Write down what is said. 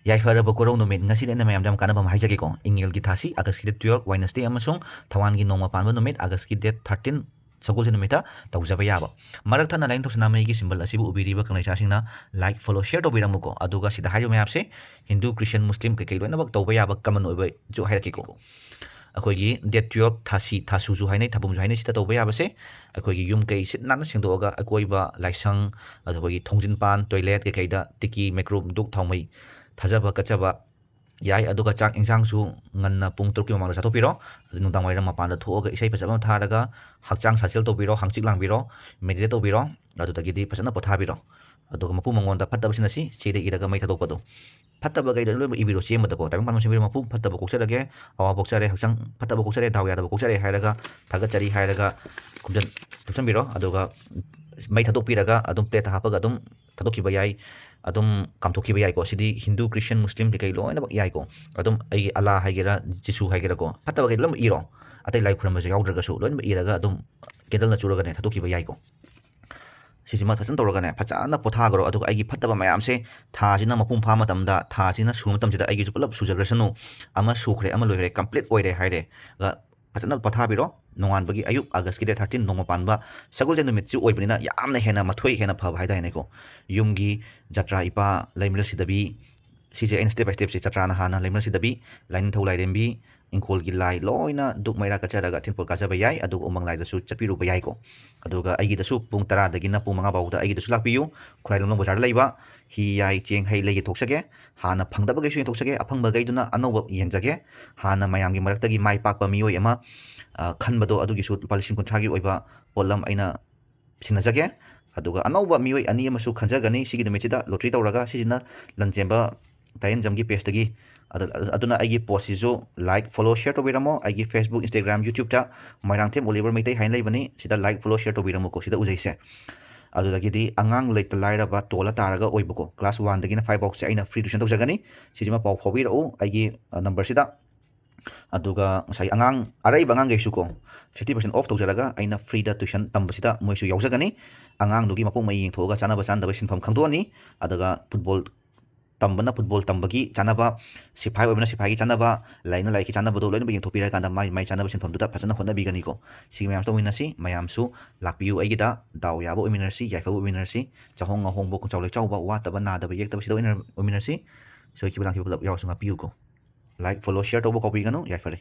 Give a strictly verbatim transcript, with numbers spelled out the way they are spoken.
ꯌꯥꯏꯐꯔꯕ ꯀꯣꯔꯧ ꯅꯨꯃꯤꯠ꯫ ꯉꯁꯤꯗꯤ ꯑꯩꯅ ꯃꯌꯥꯝꯗ ꯌꯥꯝ ꯀꯥꯟꯅꯕ ꯑꯃ ꯍꯥꯏꯖꯒꯦꯀꯣ꯫ ꯏꯪꯉꯦꯜꯒꯤ ꯊꯥꯁꯤ ꯑꯥꯒꯁꯀꯤ date twelve Wednesday ꯑꯃꯁꯨꯡ ꯊꯋꯥꯟꯒꯤ ꯅꯣꯡꯃ ꯄꯥꯟꯕ ꯅꯨꯃꯤꯠ ꯑꯥꯒꯁꯀꯤ date thirteen ꯁꯒꯣꯜꯁꯦꯟ ꯅꯨꯃꯤꯠꯇ ꯇꯧꯖꯕ ꯌꯥꯕ꯫ ꯃꯔꯛ ꯊꯠꯅ ꯂꯥꯏꯅꯤꯡꯊꯧ ꯁꯅꯥꯃꯍꯤꯒꯤ symbol ꯑꯁꯤꯕꯨ ꯎꯕꯤꯔꯤꯕ ꯀꯪꯂꯩꯁꯥꯁꯤꯡꯅ like, follow, share ꯇꯧꯕꯤꯔꯝꯃꯨꯀꯣ꯫ ꯑꯗꯨꯒ ꯁꯤꯗ ꯍꯥꯏꯔꯤꯕ ꯃꯌꯥꯝꯁꯦ ꯍꯤꯟꯗꯨ, ꯈ꯭ꯔꯤꯁꯇꯤꯌꯟ, ꯃꯨꯁꯂꯤꯝ ꯀꯩꯀꯩ ꯂꯣꯏꯅꯃꯛ ꯇꯧꯕ ꯌꯥꯕ common ꯑꯣꯏꯕꯁꯨ ꯍꯥꯏꯔꯛꯀꯦꯀꯣ꯫ ꯑꯩꯈꯣꯏꯒꯤ date twelve ꯊꯥꯁꯤ, ꯊꯥꯁꯨꯁꯨ ꯍꯥꯏꯅꯩ, ꯊꯥꯕꯨꯝꯁꯨ ꯍꯥꯏꯅꯩ, ꯁꯤꯗ ꯇꯧꯕ ꯌꯥꯕꯁꯦ ꯑꯩꯈꯣꯏꯒꯤ ꯌꯨꯝ ꯀꯩ ꯁꯤꯠ ꯅꯥꯟꯅ ꯁꯦꯡꯗꯣꯛꯑꯒ ꯑꯀꯣꯏꯕ ꯂꯥꯏꯁꯪ, ꯑꯗꯨꯒ ꯑꯩꯈꯣꯏꯒꯤ ꯊꯣꯡꯖꯤꯟ ꯄꯥꯟ, toilet ꯀꯩꯀꯩꯗ ꯇꯤꯀꯤ, ꯃꯩꯀ꯭ꯔꯨ, ꯙꯨꯛ, ꯊꯥꯎꯃꯩ ꯊꯥꯖꯕ ꯀꯠꯆꯕ ꯌꯥꯏ꯫ ꯑꯗꯨꯒ ꯆꯥꯛ ꯏꯟꯁꯥꯡꯁꯨ ꯉꯟꯅ ꯄꯨꯡ ꯇꯔꯨꯛꯀꯤ ꯃꯃꯥꯡꯗ ꯆꯥꯊꯣꯛꯄꯤꯔꯣ꯫ ꯑꯗꯨ ꯅꯨꯡꯗꯥꯡ ꯋꯥꯏꯔꯝ ꯃꯄꯥꯟꯗ ꯊꯣꯛꯑꯒ ꯏꯁꯩ ꯐꯖꯕ ꯑꯃ ꯊꯥꯔꯒ ꯍꯛꯆꯥꯡ ꯁꯥꯖꯦꯜ ꯇꯧꯕꯤꯔꯣ, ꯍꯪꯆꯤꯠ ꯂꯥꯡꯕꯤꯔꯣ, meditate ꯇꯧꯕꯤꯔꯣ꯫ ꯑꯗꯨꯗꯒꯤꯗꯤ ꯐꯖꯅ ꯄꯣꯊꯥꯕꯤꯔꯣ꯫ ꯑꯗꯨꯒ ꯃꯄꯨ ꯃꯉꯣꯟꯗ ꯐꯠꯇꯕ ꯁꯤꯟ ꯑꯁꯤ ꯆꯦꯗ ꯏꯔꯒ ꯃꯩ ꯊꯥꯗꯣꯛꯄꯗꯣ꯫ ꯐꯠꯇꯕ ꯀꯩꯗꯣ ꯂꯣꯏꯅꯃꯛ ꯏꯕꯤꯔꯣ ꯆꯦ ꯑꯃꯗꯀꯣ꯫ ꯇꯥꯏꯕꯪ ꯄꯥꯟꯕ ꯁꯤꯟꯕꯤꯔꯣ, ꯃꯄꯨ ꯐꯠꯇꯕ ꯀꯣꯛꯆꯔꯒꯦ, ꯑꯋꯥ ꯄꯣꯛꯆꯔꯦ, ꯍꯛꯆꯥꯡ ꯐꯠꯇꯕ ꯀꯣꯛꯆꯔꯦ, ꯗꯥꯎ ꯌꯥꯗꯕ ꯀꯣꯛꯆꯔꯦ ꯍꯥꯏꯔꯒ ꯊꯥꯒꯠꯆꯔꯤ ꯍꯥꯏꯔꯒ ꯈꯨꯝꯖꯟ-, ꯊꯨꯞꯆꯟꯕꯤꯔꯣ꯫ ꯑꯗꯨꯒ ꯃꯩ ꯊꯥꯗꯣꯛꯄꯤꯔꯒ ꯑꯗꯨꯝ plateꯇ ꯍꯥꯞꯄꯒ ꯑꯗꯨꯝ ꯊꯥꯗꯣꯛꯈꯤꯕ ꯌꯥꯏ, ꯑꯗꯨꯝ ꯀꯥꯝꯊꯣꯛꯈꯤꯕ ꯌꯥꯏꯀꯣ꯫ ꯁꯤꯗꯤ ꯍꯤꯟꯗꯨ, ꯈ꯭ꯔꯤꯁꯇꯤꯌꯟ, ꯃꯨꯁꯂꯤꯝ ꯀꯩꯀꯩ ꯂꯣꯏꯅꯃꯛ ꯌꯥꯏꯀꯣ꯫ ꯑꯗꯨꯝ ꯑꯩꯒꯤ ꯑꯜꯂꯥ ꯍꯥꯏꯒꯦꯔꯥ, ꯖꯤꯁꯨ ꯍꯥꯏꯒꯦꯔꯥꯀꯣ, ꯐꯠꯇꯕ ꯀꯩꯗꯣ ꯂꯣꯏꯅꯃꯛ ꯏꯔꯣ꯫ ꯑꯇꯩ ꯂꯥꯏ ꯈꯨꯔꯨꯝꯕꯁꯨ ꯌꯥꯎꯗ꯭ꯔꯒꯁꯨ ꯂꯣꯏꯅꯃꯛ ꯏꯔꯒ ꯑꯗꯨꯝ candleꯅ ꯆꯨꯔꯒꯅꯦ ꯊꯥꯗꯣꯛꯈꯤꯕ ꯌꯥꯏꯀꯣ꯫ ꯁꯤꯁꯤꯃ ꯐꯖꯅ ꯇꯧꯔꯒꯅꯦ ꯐꯖꯅ ꯄꯣꯊꯥꯈ꯭ꯔꯣ꯫ ꯑꯗꯨꯒ ꯑꯩꯒꯤ ꯐꯠꯇꯕ ꯃꯌꯥꯝꯁꯦ ꯊꯥꯁꯤꯅ ꯃꯄꯨꯡ ꯐꯥ ꯃꯇꯝꯗ, ꯊꯥꯁꯤꯅ ꯁꯨꯕ ꯃꯇꯝꯁꯤꯗ ꯑꯩꯒꯤꯁꯨ ꯄꯨꯂꯞ ꯁꯨꯖꯈ꯭ꯔꯁꯅꯨ꯫ ꯑꯃ ꯁꯨꯈ꯭ꯔꯦ, ꯑꯃ ꯂꯣꯏꯈ꯭ꯔꯦ, complete ꯑꯣꯏꯔꯦ ꯍꯥꯏꯔꯦ꯫ ꯑꯗꯨꯒ ꯐꯖꯅ ꯄꯣꯊꯥꯕꯤꯔꯣ꯫ ꯅꯣꯡꯉꯥꯟꯕꯒꯤ ꯑꯌꯨꯛ, ꯑꯥꯒꯁꯀꯤ date thirteen ꯅꯣꯡꯃ ꯄꯥꯟꯕ ꯁꯒꯣꯜꯁꯦꯟ ꯅꯨꯃꯤꯠꯁꯤ ꯑꯣꯏꯕꯅꯤꯅ ꯌꯥꯝꯅ ꯍꯦꯟꯅ ꯃꯊꯣꯏ ꯍꯦꯟꯅ ꯐꯕ ꯍꯥꯏꯇꯥꯔꯦꯅꯦꯀꯣ꯫ ꯌꯨꯝꯒꯤ ꯖꯇ꯭ꯔꯥ ꯏꯄꯥ ꯂꯩꯃꯔꯦꯜ ꯁꯤꯗꯕꯤ, ꯁꯤꯁꯦ ꯑꯩꯅ step by stepꯁꯦ, ꯖꯇ꯭ꯔꯥꯅ ꯍꯥꯟꯅ ꯂꯩꯃꯔꯦꯜ ꯁꯤꯗꯕꯤ, ꯂꯥꯏꯅꯤꯡꯊꯧ ꯂꯥꯏꯔꯦꯝꯕꯤ, ꯏꯪꯈꯣꯜꯒꯤ ꯂꯥꯏ ꯂꯣꯏꯅ ꯙꯨꯛ ꯃꯩꯔꯥ ꯀꯠꯆꯔꯒ ꯑꯊꯦꯟꯄꯣꯠ ꯀꯠꯆꯕ ꯌꯥꯏ꯫ ꯑꯗꯨꯒ ꯎꯃꯪ ꯂꯥꯏꯗꯁꯨ ꯆꯠꯄꯤꯔꯨꯕ ꯌꯥꯏꯀꯣ꯫ ꯑꯗꯨꯒ ꯑꯩꯒꯤꯗꯁꯨ ꯄꯨꯡ ꯇꯔꯥꯗꯒꯤꯅ ꯄꯨꯡ ꯃꯉꯥ ꯐꯥꯎꯗ ꯑꯩꯒꯤꯗꯁꯨ ꯂꯥꯛꯄꯤꯌꯨ꯫ ꯈꯨꯔꯥꯏ ꯂꯝꯂꯣꯡ ꯕꯖꯥꯔꯗ ꯂꯩꯕ ꯍꯤ, ꯌꯥꯏ, ꯆꯦꯡ, ꯍꯩ, ꯂꯩ ꯌꯦꯟꯊꯣꯛꯆꯒꯦ꯫ ꯍꯥꯟꯅ ꯐꯪꯗꯕꯈꯩꯁꯨ ꯌꯦꯟꯊꯣꯛꯆꯒꯦ, ꯑꯐꯪꯕꯈꯩꯗꯨꯅ ꯑꯅꯧꯕ ꯌꯦꯟꯖꯒꯦ꯫ ꯍꯥꯟꯅ ꯃꯌꯥꯝꯒꯤ ꯃꯔꯛꯇꯒꯤ ꯃꯥꯏ ꯄꯥꯛꯄ ꯃꯤꯑꯣꯏ ꯑꯃ, ꯑ, ꯈꯟꯕꯗꯣ, ꯑꯗꯨꯒꯤꯁꯨ ꯂꯨꯄꯥ ꯂꯤꯁꯤꯡ ꯀꯨꯟꯊ꯭ꯔꯥꯒꯤ ꯑꯣꯏꯕ ꯄꯣꯠꯂꯝ ꯑꯩꯅ ꯁꯤꯟꯅꯖꯒꯦ꯫ ꯑꯗꯨꯒ ꯑꯅꯧꯕ ꯃꯤꯑꯣꯏ ꯑꯅꯤ ꯑꯃꯁꯨ ꯈꯟꯖꯒꯅꯤ꯫ ꯁꯤꯒꯤ ꯅꯨꯃꯤꯠꯁꯤꯗ lottery ꯇꯧꯔꯒ, ꯁꯤꯁꯤꯅ ꯂꯟꯆꯦꯟꯕ ꯇꯥꯏꯌꯦꯟꯖꯝꯒꯤ pageꯇꯒꯤ꯫ ꯑꯗꯨ-, ꯑꯗꯨꯅ ꯑꯩꯒꯤ postꯁꯤꯁꯨ like, follow, share ꯇꯧꯕꯤꯔꯝꯃꯣ꯫ ꯑꯩꯒꯤ Facebook, Instagram, YouTubeꯇ Moirangthem Oliver Meitei ꯍꯥꯏꯅ ꯂꯩꯕꯅꯤ꯫ ꯁꯤꯗ like, follow, share ꯇꯧꯕꯤꯔꯝꯃꯨꯀꯣ, ꯁꯤꯗ ꯎꯖꯩꯁꯦ꯫ ꯑꯗꯨꯗꯒꯤꯗꯤ ꯑꯉꯥꯡ ꯂꯩꯇ ꯂꯥꯏꯔꯕ ꯇꯣꯜꯂ ꯇꯥꯔꯒ ꯑꯣꯏꯕꯀꯣ, class oneꯗꯒꯤꯅ five ꯐꯥꯎꯁꯦ ꯑꯩꯅ free tuition ꯇꯧꯖꯒꯅꯤ꯫ ꯁꯤꯁꯤꯃ ꯄꯥꯎ ꯐꯥꯎꯕꯤꯔꯛꯎ ꯑꯩꯒꯤ, ꯑ, numberꯁꯤꯗ꯫ ꯑꯗꯨꯒ ꯉꯁꯥꯏ ꯑꯉꯥꯡ, ꯑꯔꯩꯕ ꯑꯉꯥꯡꯈꯩꯁꯨꯀꯣ, fifty percent off ꯇꯧꯖꯔꯒ ꯑꯩꯅ freeꯗ tuition ꯇꯝꯕꯁꯤꯗ ꯃꯣꯏꯁꯨ ꯌꯥꯎꯖꯒꯅꯤ꯫ ꯑꯉꯥꯡꯗꯨꯒꯤ ꯃꯄꯣꯛ ꯃꯍꯩ ꯌꯦꯡꯊꯣꯛꯑꯒ ꯆꯥꯅꯕ ꯆꯥꯅꯗꯕ ꯁꯤꯟꯐꯝ ꯈꯪꯗꯣꯛꯑꯅꯤ꯫ ꯑꯗꯨꯒ football ꯇꯝꯕꯅ ꯐꯨꯠꯕꯣꯜ ꯇꯝꯕꯒꯤ ꯆꯥꯅꯕ, ꯁꯤꯐꯥꯏ ꯑꯣꯏꯕꯅ ꯁꯤꯐꯥꯏꯒꯤ ꯆꯥꯅꯕ, ꯂꯥꯏꯔꯤꯛꯅ ꯂꯥꯏꯔꯤꯛꯀꯤ ꯆꯥꯅꯕꯗꯣ ꯂꯣꯏꯅꯃꯛ ꯌꯦꯡꯊꯣꯛꯄꯤꯔꯀꯥꯟꯗ ꯃꯥꯏ ꯃꯥꯏ ꯆꯥꯅꯕ ꯁꯤꯟꯐꯝꯗꯨꯗ ꯐꯖꯅ ꯍꯣꯠꯅꯕꯤꯒꯅꯤꯀꯣ꯫ ꯁꯤꯒꯤ ꯃꯌꯥꯝꯁꯦ ꯇꯧꯃꯤꯟꯅꯁꯤ꯫ ꯃꯌꯥꯝꯁꯨ ꯂꯥꯛꯄꯤꯌꯨ ꯑꯩꯒꯤꯗ, ꯗꯥꯎ ꯌꯥꯕ ꯑꯣꯏꯃꯤꯟꯅꯔꯁꯤ, ꯌꯥꯏꯐꯕ ꯑꯣꯏꯃꯤꯟꯅꯔꯁꯤ꯫ ꯆꯥꯍꯣꯡ ꯉꯥꯍꯣꯡꯕ, ꯈꯣꯡꯆꯥꯎ ꯂꯩꯆꯥꯎꯕ, ꯋꯥꯠꯇꯕ ꯅꯥꯗꯕ ꯌꯦꯛꯇꯕ ꯁꯤꯗ ꯑꯣꯏꯅ-, ꯑꯣꯏꯃꯤꯟꯅꯔꯁꯤ꯫ ꯁꯣꯏꯈꯤꯕ ꯂꯥꯟꯈꯤꯕ ꯄꯨꯂꯞ ꯌꯥꯎꯔꯁꯨ ꯉꯥꯛꯄꯤꯌꯨꯀꯣ꯫ Like, follow, share ꯇꯧꯕ ꯀꯥꯎꯕꯤꯒꯅꯨ꯫ ꯌꯥꯏꯐꯔꯦ꯫